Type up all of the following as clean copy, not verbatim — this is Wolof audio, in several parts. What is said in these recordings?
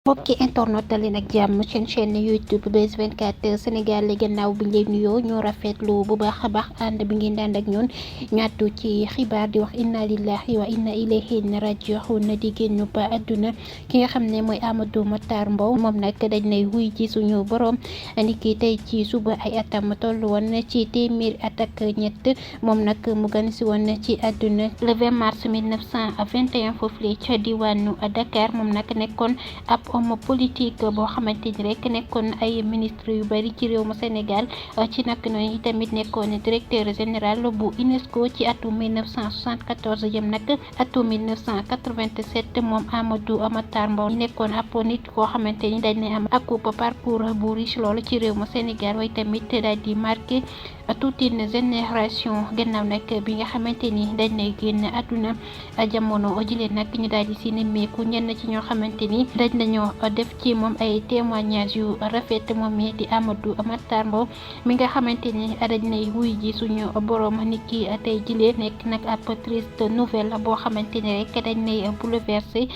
mbokki internet dali nag jàmm chaîne YouTube Buzz 24 Sénégal gannaaw bi leen nuyoo ñoo rafetlu bu baax a baax ànd bi ngeen daan ak ñun ñaatu ci xibaar di wax inna lillahi wa inna ilayhi raji'un di génn ba àdduna ki nga xam ne mooy Amadou Makhtar Mbow moom nag dañ lay wuy ci suñu borom niki tey ci suba ay atam toll woon ci téeméer at ak ñett moom nag mu gën si woon ci àdduna le 20 mars 1921 foofu ca diwaanu Dakar moom nag nekkoon ab homme politique boo xamante ni rek nekkoon ay ministre yu bari ci réew mu Sénégal ci nag noonu tamit nekkoon directeur général bu UNESCO ci atum 1974 jëm nag atum 1987 moom Amadou Makhtar Mbow nekkoon ab nit koo xamante ni dañ ne am ak parcours bu riche loolu ci réew mu Sénégal waaye tamit daal di marqué toute une génération gannaaw nag bi nga xamante ni dañ ne génn àdduna jamono jile nag ñu daal di si nemmeeku ñenn ci ñoo xamante ni dañ nañoo def ci moom ay témoignages yu rafet moom mi di Amadou Makhtar Mbow mi nga xamante ni dañ nay wuy ji suñu borom niki tey jile nekk nag ab triste nouvelle boo xamante ni rek dañ nay bouleverser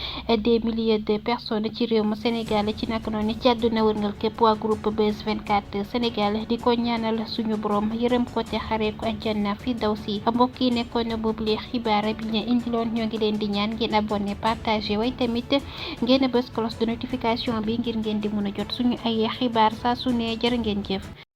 des milliers de personnes ci réew mu Sénégal ci nag noonu ci àdduna wërngal képp waa groupe Buzz 24 Sénégal di ko ñaanal suñu borom yërëm ko te xaree ko àjjana fi daw si mbokk yi nekkoon boobule xibaar bi ñu indiloon ñoo ngi leen di ñaan ngeen abonné partagé way tamit ngeen bës cloche de notification bi ngir ngeen di mën a jot suñu ay xibaar saa su ne jërë ngeen jëf.